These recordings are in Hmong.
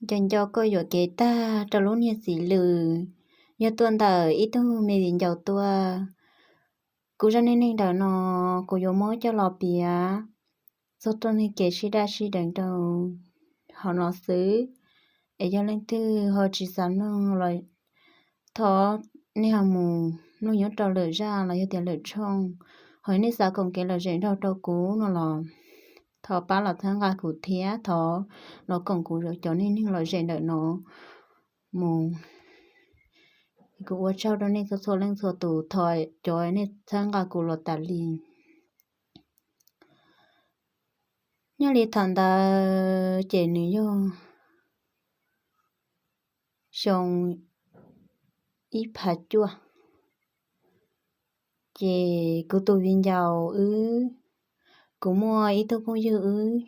Nco nco koj yuam kev tag rau lub niag txiv lws, yog tuaj ntawm ib tug me viv ncaus tuaj. Kuv zaj neej neeg ntawm no kuv yuav muab coj los piav txog rau nej kev sib daj sib deev rau hauv no xwb. Es yog leej twg ho tsis xav mloog los thov nej ho mus mloog nyob rau lwm zaj los yog tias lwm tshooj. Ho nej xav koom kev lom zem nrog rau kuv no los thov pab los txhawb nqa kuv thiab thov los koom kuv cov neej neeg lom zem ntawm no mus. Kuv ua tsaug rau nej txhua txhua leej txhua tus thov cov nej txhawb nqa kuv los tas li. Nyob li thaum ntawd ces nws yog xyoo ib phav cuaj. Ces kuv tus viv ncaus wb, kuv muaj ib tug phooj ywg wb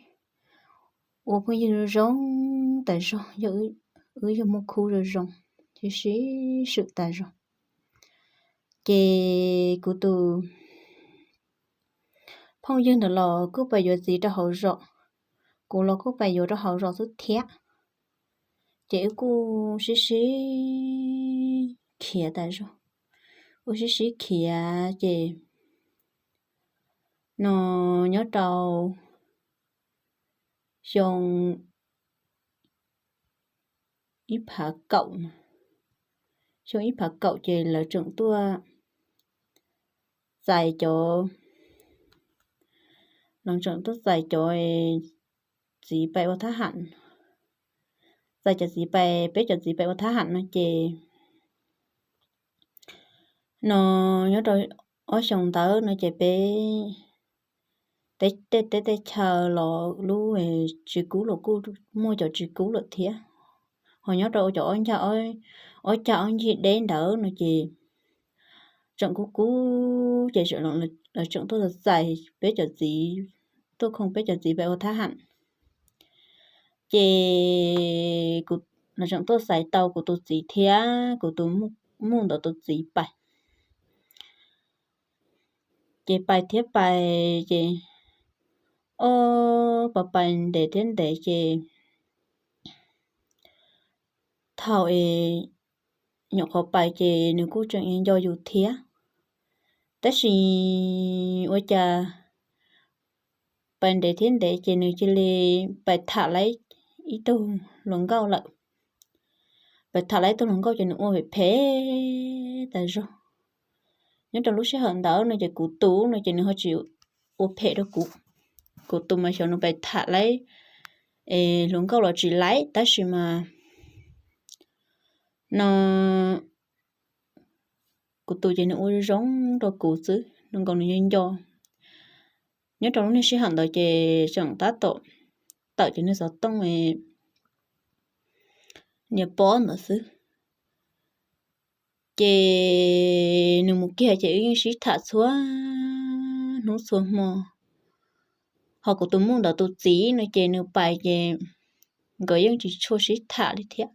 ua phooj ywg zoo tas zog, yog wb yog muaj khub zoo zoo, sib sib swm tas zog. Ces kuv tus phooj ywg ntawd los kuj pais yuav txiv rau hauv zos, kuv los kuj pais yuav rau hauv zos xwb thiab. Ces wb kuj sib sib khiav tas zog, wb sib sib khiav ces no nyob rau xyoo ib phav kaum, xyoo ib phav kaum ces lawv tseem tuaj txais cov, lawv tseem tuaj txais cov txiv pais ua thab ham, txais cov txiv pais, peb cov txiv pais ua thab ham no ces no nyob rau ob xyoos ntawd no ces peb tej teb tej chaw los lub tsis kub los kuj muaj cov tsis kub lawm thiab. Ho nyob rau cov ob ncag, ob cag ob ncig deb ntawd no ces tseem kub kub ces lawv tseem tuaj txais peb cov txiv, tuaj khoom peb cov txiv pais ua thab ham. Ces lawv tseem tuaj txais tau kuv tus txiv thiab kuv tus muj ntawd tus txiv pais. Ces pais thiab pais ces ob pais pais ntev thiab ntev ces thaum es nyuam qhuav pais ces nws kuj tseem nco yus thiab, tab sis ua cas pais ntev thiab ntev ces nws cia li pais tham lawv ib tug hluas nkauj lawm. Pais tham lawv ib tug hluas nkauj ces nws ua phem phem tas zog. Nyob rau lub sij hawm ntawd no ces kuv tus no ces nws ho tsis ua phem rau kuv. Kuv tus mas xyov nws pais tham lawv hluas nkauj los tsis laiv, tab sis mas no kuv tus ces nws ua zoo rau kuv xwb, nws nkaus nws nco nco. Nyob rau lub niag sij hawm ntawd ces tseem tab tom tawm cov niag xov tooj niag pob ntawd xwb. Ces nws mus kiag ces wb yeej sib tham txhua hnub txhua hmo. Ho kuv tus muj ntawd tus txiv no ces nws pais ces nkawd yeej tsis tshua sib tham li thiab.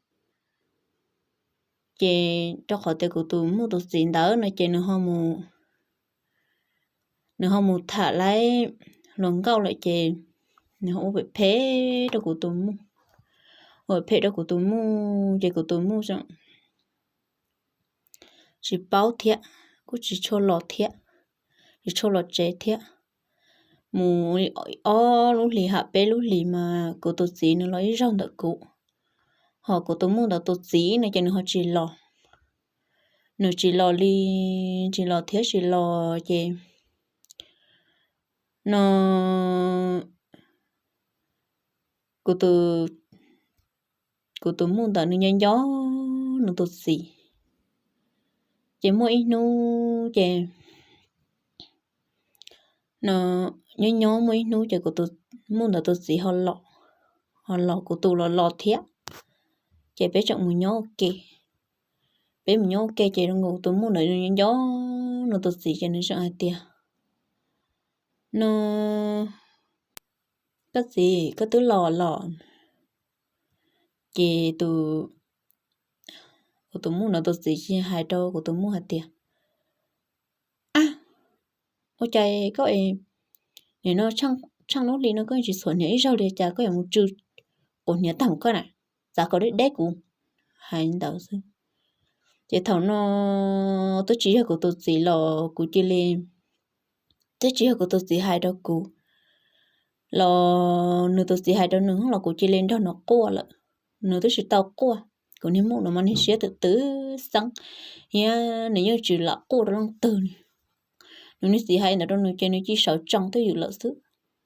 Ces rau qhov tias kuv tus muj tus txiv ntawd no ces nws ho mus tham lawv hluas nkauj lawm ces nws ho ua phem phem rau kuv tus muj. Ua phem rau kuv tus muj ces kuv tus muj tsis paub thiab, kuj tsis tshua los thiab, tsis tshua los tsev thiab. Mus ob lub hlis ham peb lub hlis mas kuv tus txiv nws los ib zaug ntawm kuv, ho kuv tus muj ntawd tus txiv no ces nws ho tsis los. Nws tsis los li, tsis los thiab tsis los ces no kuv tus muj ntawd nws nyob nco nws tus txiv. Ces muaj ib hnub ces no nyob nyob muaj ib hnub ces kuv tus muj ntawd tus txiv ho los, ho los kuv tus los los thiab. Ces peb tseem mus nyob ua ke. Peb mus nyob ua ke ces kuv tus muj ntawd nws nco nws tus txiv ces nws tseem hais tias no koj txiv koj twb los los. Ces kuv tus muj ntawd tus txiv tsis hais rau kuv tus muj hais tias a, ua cas koj nim no tsheej lub hli no koj tsis txhuam hniav ib zaug li cas koj yuav mus tsw quav hniav tag mus koj na. txav kom deb deb kuv. Hais ntawd xwb. Ces thaum no twb tsis yog kuv tus txiv los kuv cia li, twb tsis yog kuv tus txiv hais rau kuv los nws tus txiv hais rau nws los kuv cia li nrog nws quaj lawm. Nws twb tsis tau quaj, kuv niag muj no mas niag siab twm twb xeeb, thiab nws yeej tsis lam quaj rau leej twg li. Nws niag txiv hais ntawd rau nws ces nws cia sawv tsees twj ywm lawm xwb.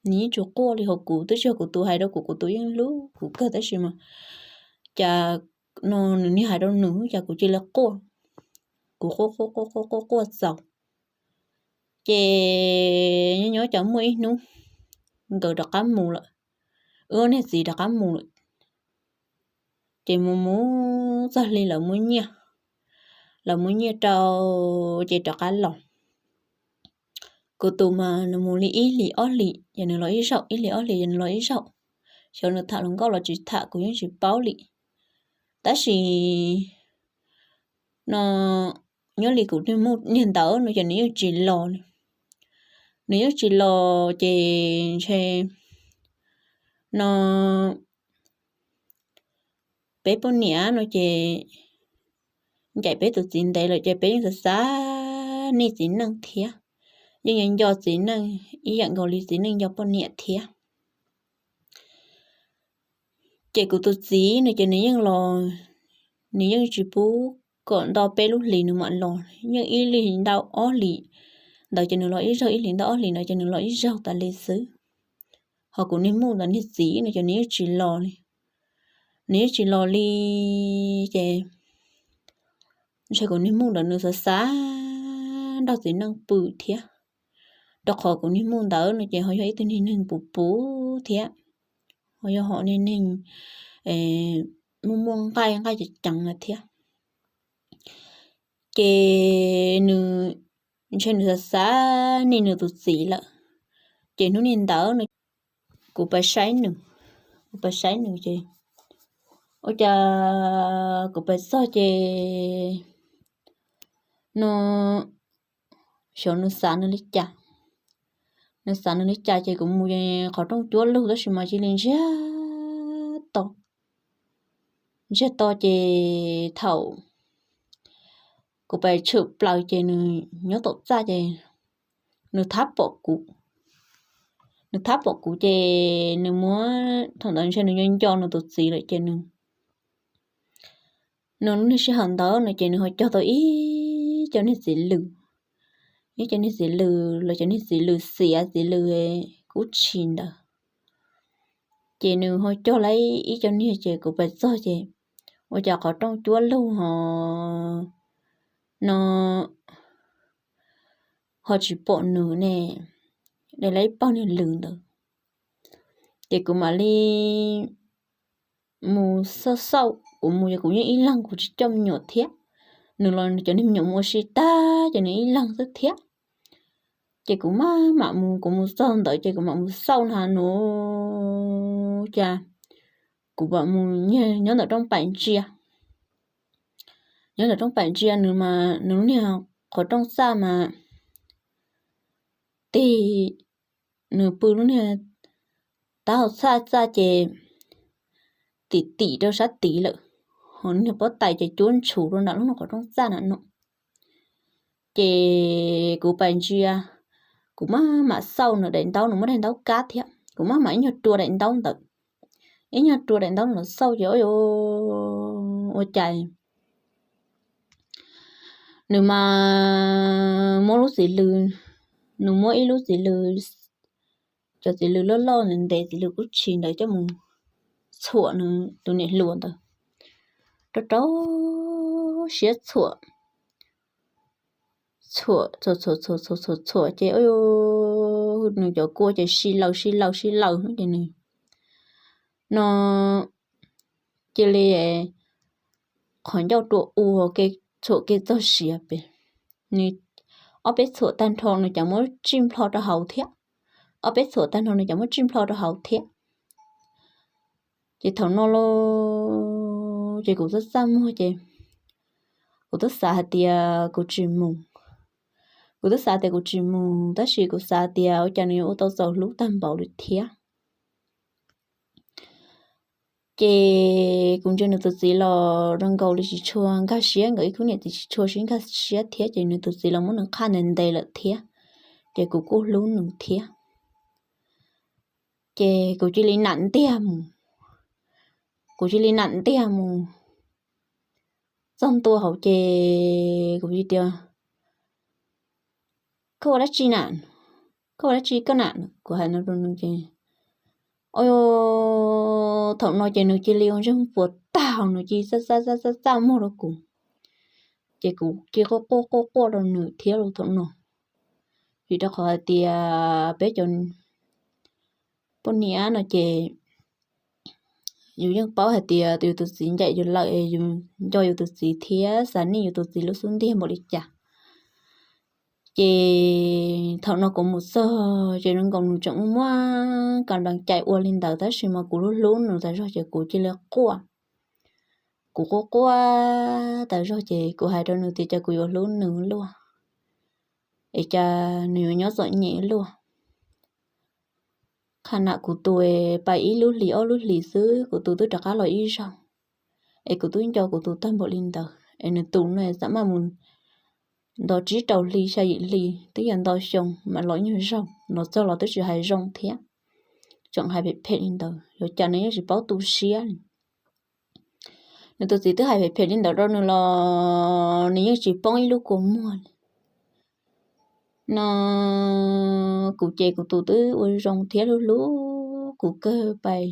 Nws yeej tsis quaj li, hos kuv twb tsis yog kuv tus hais rau kuv, kuv tus yeej hlub kuv kawg tab sis mas cas no nws niag hais rau nws cas kuv cia li quaj. Kuv quaj quaj quaj quaj quaj txaus. Ces nyob nyob cas muaj ib hnub nkawd rov qab mus lawm, wb niag txiv rov qab mus lawm. Ces mus mus txog hli lawv muab nyiaj, lawv muab nyiaj rau ces rov qab los. Kuv tus mas nws mus li ib hlis ob hlis ces nws los ib zaug, ib hlis ob hlis ces nws los ib zaug. Xyov nws tham hluas nkauj los tsis tham kuv yeej tsis paub li. Tab sis no nyob li kuv niag ntawd no ces nws yeej tsis los li. Nws yeej tsis los ces ntshe no peb poj niam no ces ncaim peb tus txiv ntev lawm ces peb yeej xav xav nej txiv neej thiab, yeej nco nco txiv neej ib yam nkaus li txiv neej nco poj niam thiab. Ces kuv tus txiv no ces nws yeej los, nws yeej tsis pub kom nto peb lub hlis nws mam los, yeej ib hlis ntau ob hlis ntawd ces nws los ib zaug, ib hlis ntau ob hlis ntawd ces nws los ib zaug tas li xwb. Hos kuv niag muj ntawd niag txiv no ces nws yeej tsis los li. Nws yeej tsis los li ces ntshe kuv niag muj ntawd nws xav xav nrog txiv neej pw thiab, rau qhov kuv niag muj ntawd no ces ho yog ib tug niag neeg puv puv thiab, ho yog hom niag neeg muaj muaj nqaij nqaij ceev ceev na thiab. Ces nws ntshe nws xav xav nej nws tus txiv lawm. Ces hnub niag ntawd no kuv pais saib nws, kuv pais saib nws ces ua cas kuv pais txog ces no xyov nws xav nws li cas. Nws xav nws li cas ces kuv mus qhov rooj cuab lug tab sis mas cia li ntsiag to, ntsiag to ces thaum kuv pais tshwm plaws ces nws nyob tom txaj ces nws thab pom kuv, nws thab pom kuv ces nws muab, thaum ntawd ntshe nws nco nco nws tus txiv lawm ces nws, nws lub niag sij hawm ntawd no ces nws ho cog tau ib co niag txiv lws, ib co niag txiv lws los cov niag txiv lws xiav txiv lws kub tshis ntawd. Ces nws ho cog lawm ib co niag ces kuv pais txog ces ua cas qhov rooj cuab lug ho no ho tsis pom nws ne, de lawm ib pawg niag lws ntawd. Ces kuv mam li mus xauj xauj, kuv mus ces kuv yeej ib leeg kuv tsis coj me nyuam thiab. Nws los cov niag me nyuam mus ua si tag ces nws ib leeg xwb thiab. Ces kuv maj mam mus, kuv mus txog ntawd ces kuv mam mus xauj na nws cas kuv mam mus nyob ntawm rooj paim ntsia. Nyob ntawm rooj paim ntsia nws mas nws lub niag qhov rooj txaj mas tig, nws pw lub niag taub hau txaj txaj ces tim tim rau sab tid lawm, ho niag pob tais ces cuab ntshus rau nram lub niag qhov rooj txaj na no. Ces kuv pais ntsia, kuv maj mam xauj nws daim ntaub, nws muab daim ntaub kab thiab, kuv maj mam ib nyuag rua daim ntaub ntawd, ib nyuag rua daim ntaub los xauj ces ua cas nws mas muab lub txiv lws, nws muab ib lub txiv lws, cov txiv lws loj loj ntev ntev, txiv lws kub tshis ntawd coj mus txhuam nws tus niam hluas ntawd, rau rau siab txhuam, txhuam txhuam txhuam txhuam txhuam txhuam ces nws cov kua ces si laws si laws si laws ces nws no cia li qhov ncauj rua u, txhuam kev txog siav pem, nws ob peb txhuam tag nrho nws cas muab tsij nplho rau hauv thiab, ob peb txhuam tag nrho nws cas muab tsij nplho rau hauv thiab. Ces thaum no los ces kuv twb txaj muag ces kuv twb xav hais tias kuv tsis mus, kuv twb xav tias kuv tsis mus tab sis kuv xav tias ua cas nws yuav ua tau txaus hlub tag npaum li thiab. Ces kuv ntsia nws tus txiv los zoo nkaus li tsis tshua nkag siab, nkawd ib khub niam txiv tsis tshua sib nkag siab thiab, ces nws tus txiv los muab nws qhaj ntev ntev lawm thiab, ces kuv kuj hlub nws thiab. Ces kuv cia li nam ntiag mus, kuv cia li nam ntiag mus txog ntua hauv ces kuv tias, koj ua dab tsi na? Koj ua dab tsi koj na? Kuv hais no rau nws ces, o, thaum no ces nws cia li ua ntsej muag puas tag, nws cia li txaj txaj txaj txaj muag rau kuv. Ces kuv cia li quaj quaj quaj quaj rau nws thiab los thaum no, vim rau qhov hais tias peb cov poj niam no ces yus yeej paub hais tias yus tus txiv ncaim yus lawm, yus nco yus tus txiv thiab xav nij yus tus txiv lub xub ntiag npaum li cas. Ces thaum no kuv mus txog ces zoo nkaus nws tseem muaj muaj kas nplas cai ua li ntawd, tab sis mas kuv hlub hlub nws tas zog ces kuv cia li quaj. Kuv quaj quaj tas zog ces kuv hais rau nws tias cas kuv yuav hlub nws luaj, es cas nws yuav nyob txom nyem luaj. Qhab nam kuv tus pais ib lub hlis ob lub hlis xwb kuv tus twb rov qab los ib zaug, es kuv twb nco kuv tus tag npaum li ntawd, es nws tus no xam maj mus nto tsib rau hli xya yim hli twb yog nto xyoo mam los ib nyuag zaug, los txog los twb tsis hais zoo thiab, tseem hais phem phem li ntawd, yuav cas nws yeej tsis paub tu siab li. Nws tus txiv twb hais phem phem li ntawd rau nws los nws yeej tsis poob ib lub kua muag li. No kuv ces kuv tus twb ua zoo thiab hlub hlub kuv kawg, pais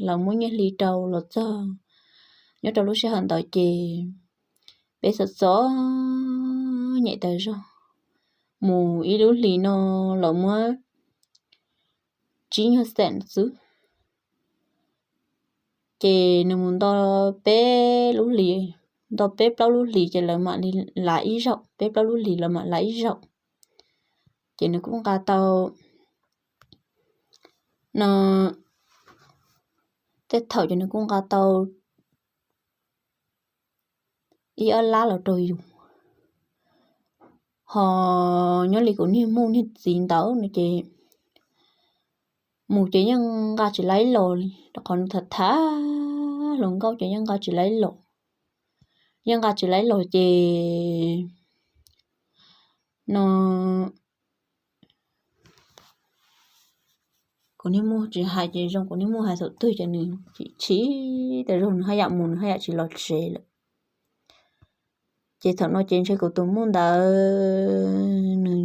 lawv muab nyiaj hli rau los txog nyob rau lub sij hawm ntawd ces peb txom txom nyem tas zog, mus ib lub hlis no los muab tsib nyuag xees xwb. Ces nws mus nto peb lub hlis, nto peb plaub lub hlis ces lawv mam li lav ib zaug, peb plaub lub hlis lawv mam lav ib zaug. Ces nws kuj nqa tau, no, tej thaum ces nws kuj nqa tau ib ob lab los rau yus. Ho nyob li kuv niag muj niag txiv ntawd no ces mus ces yeej nqa tsis laib los li, rau qhov nws tham tham hluas nkauj ces yeej nqa tsis laib los, yeej nqa tsis laib los ces, no, kuv niag muj tsis hais ces zoo, kuv niag muj hais thaum twg ces nws chim chim tas zog, nws haj yam mus nws haj yam tsis los tsev lawm. Ces thaum no ces ntshe kuv tus muj ntawd nws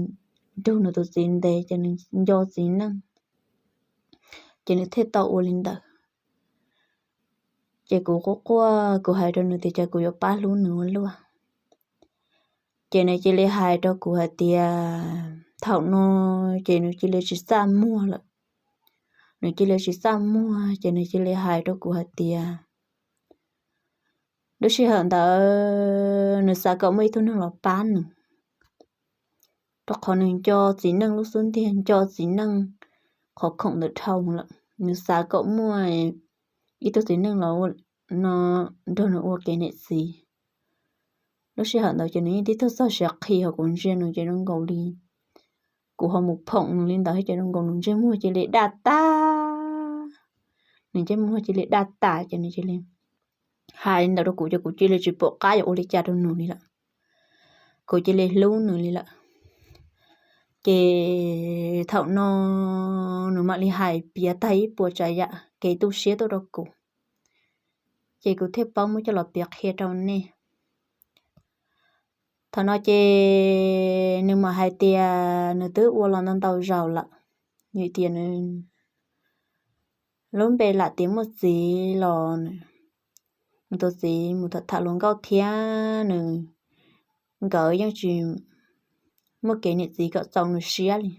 nrug nws tus txiv ntev ces nws nco txiv neej, ces nws thiaj tau ua li ntawd. Ces kuv quaj quaj kuv hais rau nws tias cas kuv yuav pab hlub nws ua luaj. Ces nws cia li hais rau kuv hais tias thaum no ces nws cia li tsis txaj muag lawm. Nws cia li tsis txaj muag ces nws cia li hais rau kuv hais tias lub sij hawm ntawd nws xav kom muaj ib tug neeg los pab nws, rau qhov nws nco txiv neej lub xub ntiag, nco txiv neej qhov khoom ntawd dhau lawm. Nws xav kom muaj ib tug txiv neej los, no, nrog nws ua kev niam txiv. Lub sij hawm ntawd ces nws yeej tib tug txog siav qhi, ho kuv ntsia nws ces zoo nkaus li kuv ho mus phoom nws li ntawd thiab ces zoo nkaus nws ntsej muag cia li daj tas. Nws ntsej muag cia li daj tas ces nws cia li hais li ntawd rau kuv ces kuv cia li tsis pom qab yuav ua li cas rau nws li lawm. Kuv cia li hlub nws li lawm. Ces thaum no nws mam li hais piav tag ib puas tsav yam kev tu siab tuaj rau kuv, ces kuv thiaj paub muab coj los piav qhia rau nej. Thaum no ces nws mam hais tias nws twb ua los ntau ntau zaus lawm, vim tias nws lub npe lam tias muaj txiv los nws tus txiv mus tham tham hluas nkauj thiab nws, nkawd yeej tsis muaj kev niam txiv kom txaus nws siab li.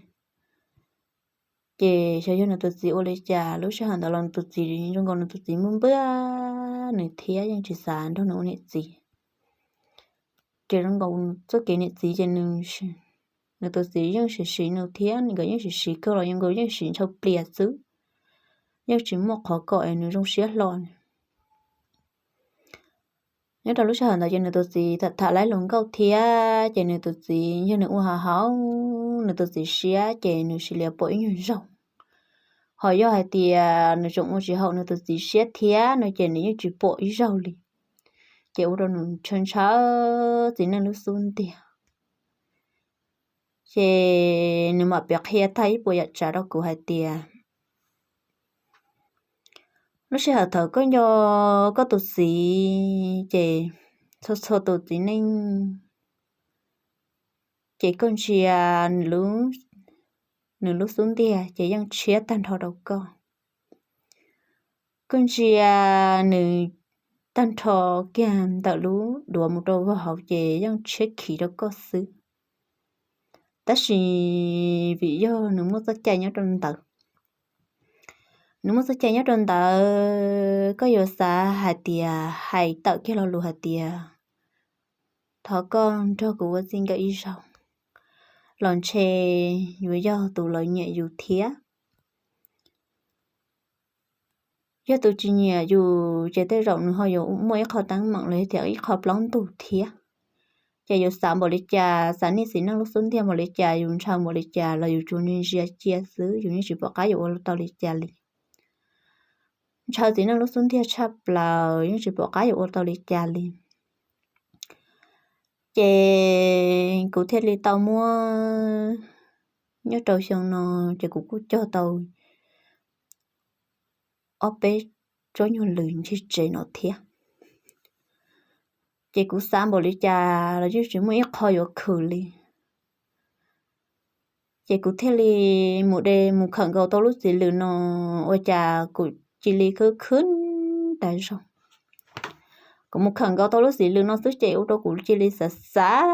Ces xyov yog nws tus txiv ua li cas, lub sij hawm ntawd los nws tus txiv zoo nkaus nws tus txiv npuab npuab nws thiab yeej tsis xav nrog nws ua niam txiv. Ces zoo nkaus txoj kev niam txiv ces nws, nws tus txiv yeej siv siv nws thiab nkawd yeej siv siv kawg los yeej nkawd yeej siv ntshaw plias xwb, yeej tsis muaj qhov kom es nws zoo siab hlo. Nyob rau lub sij hawm ntawd ces nws tus txiv tham tham laib hluas nkauj thiab ces nws tus txiv yog nws ua hav hauv nws tus txiv siab ces nws cia li pom ib nyuag zaug. Ho yog hais tias nws tseem ua tsis haum nws tus txiv siab thiab no ces nws yeej tsis pom ib zaug li. Ces ua rau nws ntshaw ntshaw txiv neej lub xub ntiag. Ces nws mam piav qhia tag ib puas yam tsav rau kuv hais tias, lub sij hawm thaum koj nco koj tus txiv ces txhua txhua tus txiv neej ces koj ntsia nws lub xub ntiag ces yeej tshiab tag nrho rau koj. Koj ntsia nws tag nrho kiag ntawm lub duav mus rau vog hauv ces yeej tshiab khiv rau koj xwb. Tab sis vim yog nws muaj txoj cai nyob rau ntawd, nws muaj txoj cai nyob rau ntawd, koj yuav xav hais tias hais tawm kiag lo lus hais tias thov koj nrog kuv ua txij nkawm ib zaug los ntshe yuav yog tus lawv nyiam yus thiab. Yog tus tsis nyiam yus ces tej zaum nws ho yuav muaj ib qho teeb meem los yog tias ib qho plaub ntug thiab. Ces yus xav npaum li cas, xav niaj txiv neej lub xub ntiag npaum li cas, yus ntshaw npaum li cas los yus tsuas ntsia cia xwb, yus yeej tsis pom qab yuav ua tau li cas li. Ntshaw txiv neej lub xub ntiag tshaj plaws yeej tsis pom qab yuav ua tau li cas li. Ces kuv thiaj li tau muab, nyob rau xyoo no ces kuv kuj cog tau ob peb tsob nyuag lws ncig tsev no thiab. Ces kuv xav npaum li cas los yeej tsis muaj ib qho yuav khwm li. Ces kuv thiaj li mus de mus khawm nkaus tau lub txiv lws no, ua cas kuv cia li khwb khwb tas zog. Kuv mus khawm nkaus tau lub txiv lws no xwb ces ua rau kuv cia li xav xav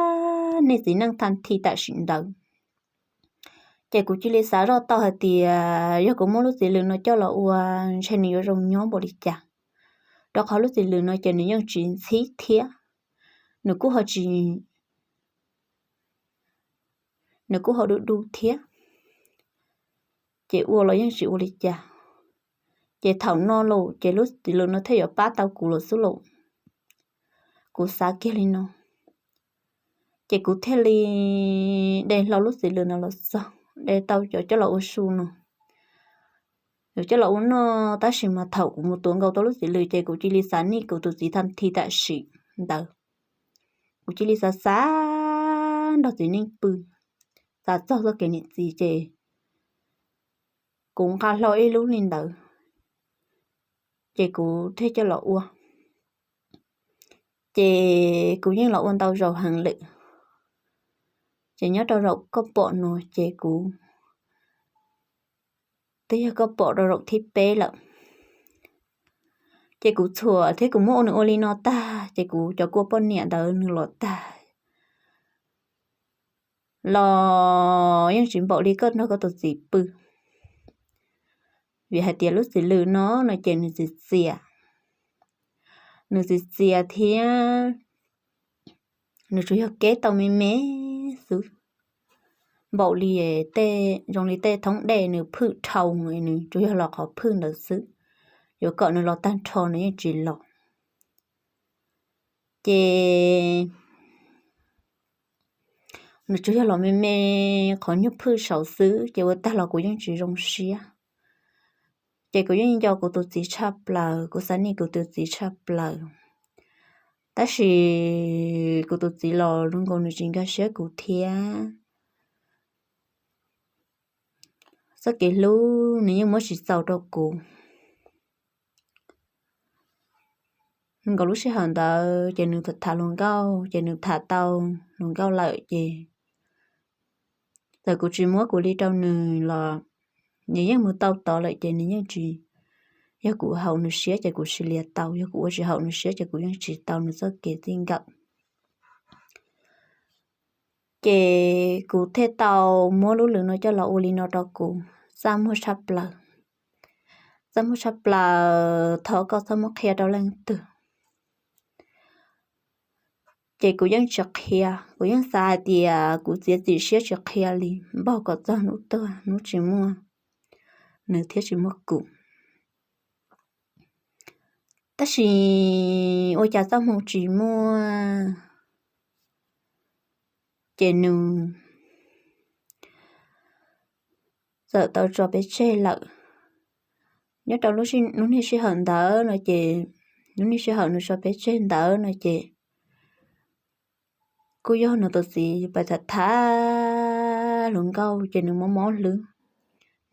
niaj txiv neej thaj thi tam sim ntawd. Ces kuv cia li xav zoj tau hais tias yog kuv muab lub txiv lws no coj los ua ntshe nws yuav zoo nyob npaum li cas, rau qhov lub txiv lws no ces nws yeej tsis ntxhib thiab, nws kuj ho tsis, nws kuj ho du du thiab. Ces ua los yeej tsis ua li cas. Ces thaum no lauj ces lub txiv lws no thiaj yuav pab tau kuv lawm xwb lauj. Kuv xav kiag li no. Ces kuv thiaj li de hlo lub txiv lws no los txog, de tau cov coj los ua su no. Yuav coj los ua noj tab sis mas thaum kuv mus tuav nkaus tau lub txiv lws ces kuv cia li xav nij kuv tus txiv thaj thi tam sim ntawd. Kuv cia li xav xav nrog txiv neej pw, xav txog txoj kev niam txiv ces kuv nqa hlo ib lub li ntawd, ces kuv thiaj coj los ua. Ces kuv yeej los ua ntau zaus heev lawm. Ces nyob rau zaum koj pom no ces kuv, twb yog koj pom rau zaum thib peb lawm. Ces kuv txhuam thiab kuv muab ua nws ua li no tag ces kuv cov kua poj niam ntawd nws los tag los yeej tsis npaum li koj nrog koj tus txiv pw. Vim hais tias lub txiv lws no no ces nws txias txias, nws txias txias thiab nws tsuas yog keb tau me me xwb. Npaum li tej, zoo li tej thoob dej nws phwj dhau, nws tsuas yog los qhov phwj ntawd xwb. Yuav kom nws los tag nrho nws yeej tsis los. Ces nws tsuas yog los me me qhov nyuag phwj saud xwb ces ua tag los kuv yeej tsis zoo siab. Ces kuv yeej nco kuv tus txiv tshaj plaws, kuv xav nij kuv tus txiv tshaj plaws. Tab sis kuv tus txiv los zoo nkaus nws tsis nkag siab kuv thiab. Txoj kev hlub nws yeej muab tsis txaus rau kuv. Nkaus lub sij hawm ntawd ces nws tham hluas nkauj, ces nws tham tau hluas nkauj lawm ces txawm kuv tsis muab kuv li rau nws los nws yeej mus tau tod lawm ces nws yeej tsis, yog kuv haum nws siab ces kuv cia li tau, yog kuv ua tsis haum nws siab ces kuv yeej tsis tau nws txoj kev txij nkawm. Ces kuv thiaj tau muab lub lws no coj los ua li no rau kuv, txaj muag tshaj plaws. Txaj muag tshaj plaws, thov koj txhob muab qhia rau leej twg. Ces kuv yeej tsis qhia, kuv yeej xav hais tias kuv txiav txim siab tsis qhia li, npog kom txog hnub tuag hnub tsis muaj nws thiab tsis muaj kuv. Tab sis ua cas txoj hmoo tsis muaj, ces nws txawm tau tso peb tseg lawm. nyob rau lub niag sij hawm ntawd no ces, lub niag sij hawm nws tso peb tseg ntawd no ces kuj yog nws tus txiv pais tham tham hluas nkauj ces nws mob mob hlwb,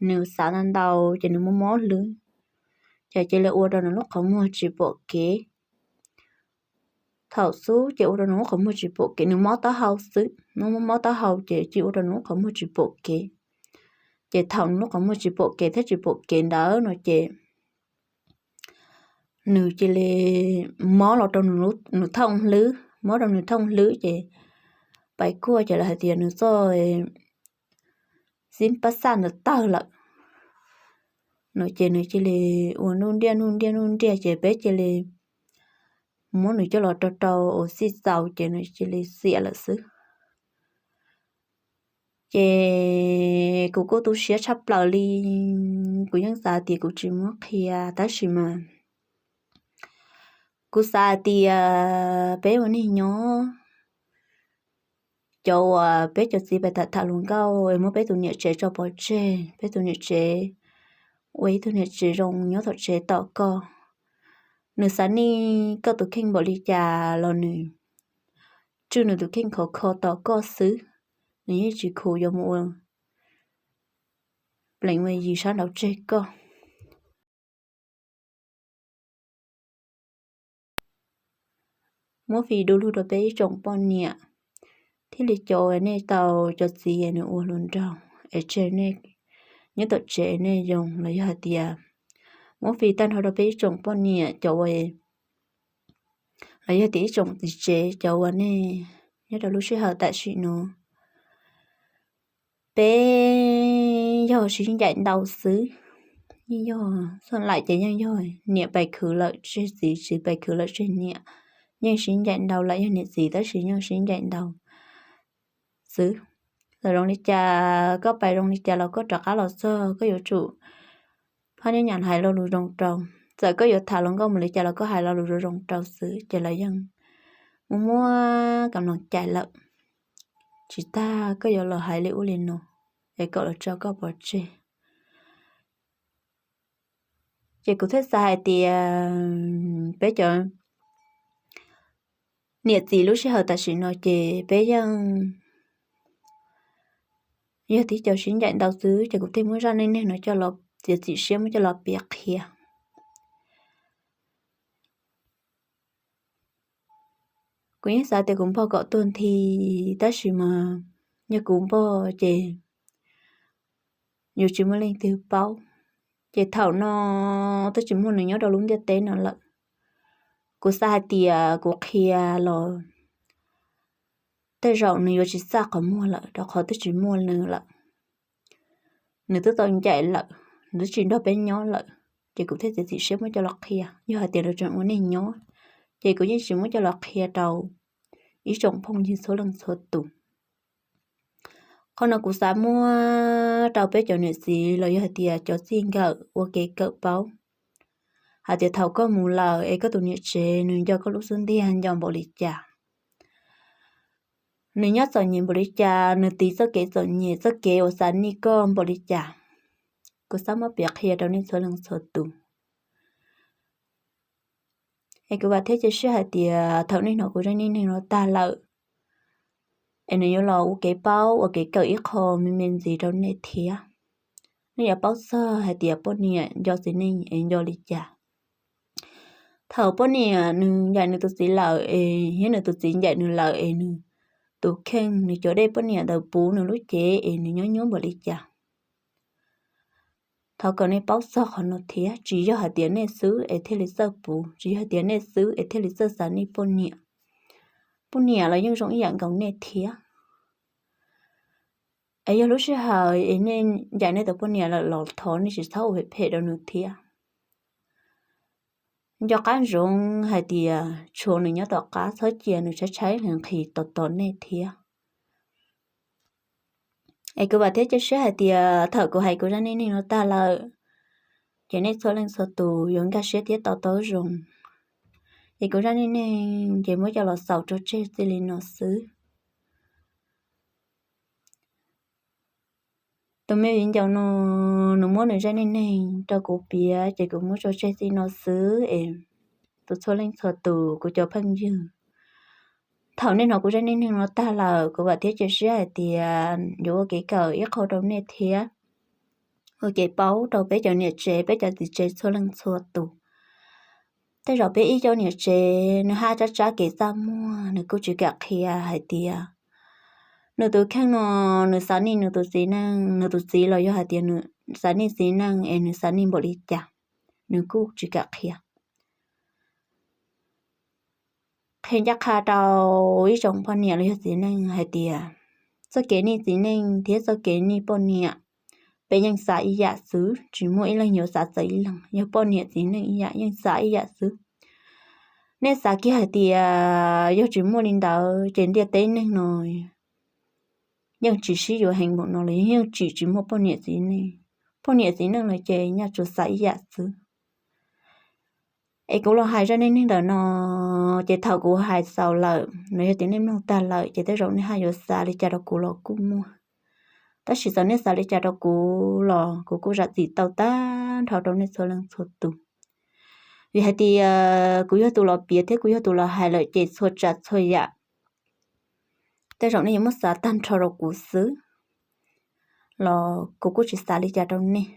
nws xav ntau ntau ces nws mob mob hlwb, ces cia li ua rau nws lub qhov muag tsis pom kev. Thaum xub ces ua rau nws lub qhov muag tsis pom kev, nws mob taub hau xwb, nws mob mob taub hau ces cia ua rau nws lub qhov muag tsis pom kev. Ces thaum nws lub qhov muag tsis pom kev thiab tsis pom kev ntawd no ces nws cia li mob los rau nws thooj hlwb, mob rau nws thooj hlwb ces pais kuaj ces lawv hais tias nws txoj xib pab xaj ntawd tawg lawm no ces nws cia li ua nuj nriaj nuj nriaj nuj nriaj ces peb cia li muab nws coj los rau rau ua xij txaus ces nws cia li xiam lawm xwb. Ces kuv kuj tu siab tshaj plaws li, kuv yeej xav tias kuv tsis muab qhia tab sis mas kuv xav hais tias peb ua neeg nyob, cov uas peb cov txiv pais tham tham hluas nkauj es muab peb tus niam tsev tso pov tseg, peb tus niam tsev ua ib tug niam tsev zoo nyob tom tsev tos koj. Nws xav nij koj tus kheej npaum li cas los nws tswj nws tus kheej khov kho tos koj xwb, nws yeej tsis khuv yuav mus ua pleev ua yi sab nraud tseg koj. Muab fij du lug rau peb ib tsoom poj niam, thiaj li cov uas nej tau cov txiv nws ua hluas nraug es tseg nej nyob tom tsev nej yoo los yog hais tias muab fij tag nrho rau peb ib tsoom poj niam cov uas los yog hais tias ib tsoom txiv tsev cov uas nej nyob rau lub sij hawm tam sim no peb yog sib ncaim ntau xwb, yeej yog txoj laim ces yeej yog niam pais khwv lawm tseg txiv, txiv pais khwv lawm tseg niam, yeej sib ncaim ntau lawm yog niam txiv tab sis yeej sib ncaim ntau xwb. Txawm zoo li cas koj pais zoo li cas los koj rov qab los txog koj yuav tsum phab nyob nyam hais lo lus zoo rau, txawm koj yuav tham hluas nkauj mus li cas los koj hais lo lus zoo zoo rau xwb ces lawv yeej muab muab kam loos cais lawm. Tsis tas koj yuav los hais li ub li no es kom los tso koj pov tseg. Ces kuv thiaj xav hais tias peb cov niam txiv lub sij hawm tam sim no ces peb yeej yog tib co sib ncaim ntau xwb ces kuv thiaj muab zaj neej neeg no coj los txiav txim siab muab coj los piav qhia. Kuv yeej xav tias kuv npog kom tuag nthi tab sis mas yog kuv npog ces yuav tsis muaj leej twg paub. Ces thaum no twb tsis muaj nws nyob rau lub ntiaj teb no lawm. Kuv xav hais tias kuv qhia los tej zaum nws yuav tsis txaj qhov muag lawm rau qhov twb tsis muaj nws lawm. Nws twb tau ncaim lawm, nws twb tsis nrog peb nyob lawm, ces kuv thiaj txiav txim siab muab coj los qhia. Yog hais tias nws tseem ua neej nyob ces kuv yeej tsis muab coj los qhia rau ib tsoom phooj ywg txhua leej txhua tus. Qhov no kuv xav muab rau peb cov niam txiv los yog hais tias cov txij nkawm ua kev kawm paub hais tias thaum koj mus lawm es koj tus niam tsev nws nco koj lub xub ntiag nco npaum li cas, nws nyob txom nyem npaum li cas, nws tiv txoj kev txom nyem txoj kev uas xav nij koj npaum li cas. Kuv xav muab piav qhia rau nej txhua leej txhua tus. Es kuv vam thiab cia siab hais tias thaum nej hnov kuv zaj neej neeg no tag lawm es nws yuav los ua kev paub ua kev kawm ib qho me me ntxiv rau nej thiab. Nej yuav paub txog hais tias poj niam nco txiv neej es nco li cas. Thaum poj niam nws ncaim nws tus txiv lawm es thiab nws tus txiv ncaim nws lawm es nws tus kheej nws cov dej poj niam ntawd puv nws lub cev es nws nyob nyuaj npaum li cas. Thov kom nej paub txog qhov no thiab, tsis yog hais tias nej xwb es thiaj li txawj puv, tsis yog hais tias nej xwb es thiaj li txawj xav nij poj niam. Poj niam los yeej zoo ib yam nkaus nej thiab. Es yog lub sij hawm es nej ncaim nej tus poj niam lawm los thov nej tsis txhob ua phem phem rau nws thiab. Nco qab ntsoov hais tias tshuav nws nyob tom qab, txhob cia nws tshaib tshaib nqhis tos tos nej thiab. Es kuv vam thiab cia siab hais tias thaum kuv hais kuv zaj neej neeg no tag lawm, ces nej txhua leej txhua tus yuav nkag siab thiab to taub zoo. Es kuv zaj neej neeg ces muab coj los xaus rau tseg txij li no xwb. Tus me viv ncaus no, nws muab nws zaj neej neeg rau kuv piav ces kuv muab tso tseg txij no xwb es tus txhua leej txhua tus kuv cov phooj ywg, thaum nej hnov kuv zaj neej neeg no tag lawm kuv vam thiab cia siab hais tias yuav ua kev kawm ib qho rau nej thiab ua kev paub rau peb cov niam tsev peb cov txiv tsev txhua leej txhua tus. Tej zaum peb ib co niam tsev nws haj tsab tsab kev txaj muag, nws kuj tsis kam qhia hais tias nws tus kheej no nws xav nij nws tus txiv neej, nws tus txiv los yog hais tias nws xav nij txiv neej es nws xav nij npaum li cas, nws kuj tsis kam qhia. Qhia ncaj qha rau ib tsoom poj niam los yog txiv neej hais tias txoj kev nij txiv neej thiab txoj kev nij poj niam, peb yeej xav ib yam xwb, tsis muaj ib leeg yuav xav txawv ib leeg. Yog poj niam txiv neej ib yam yeej xav ib yam xwb. Nej xav kiag hais tias yog tsis muaj li ntawd ces ntiaj teb neeg no yeej tsis sib yuav heev npaum no los yeej tsis tsis muaj poj niam txiv neej. Poj niam txiv neej lawm ces nyaj tsuas xav ib yam xwb. Es kuv los hais zaj neej neeg ntawm no, ces thaum kuv hais xaus lawm los yog tias nej mloog tag lawm ces tej zaum nej haj yuav xav li cas rau kuv los kuj muaj. Tab sis txawm nej xav li cas rau kuv los kuv kuj zam txim tau tag nrho rau nej txhua leej txhua tus. Vim hais tias kuv yog tus los piav thiab kuv yog tus los hais lawm ces txhua tsav txhua yam tej zaum nej yuav muab xav tag nrho rau kuv xwb los kuv kuj tsis xav li cas rau nej.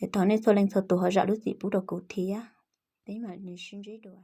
Es thov nej txhua leej txhua tus ho zam lub txim pub rau kuv thiab. Peb mam li sib ntsib dua.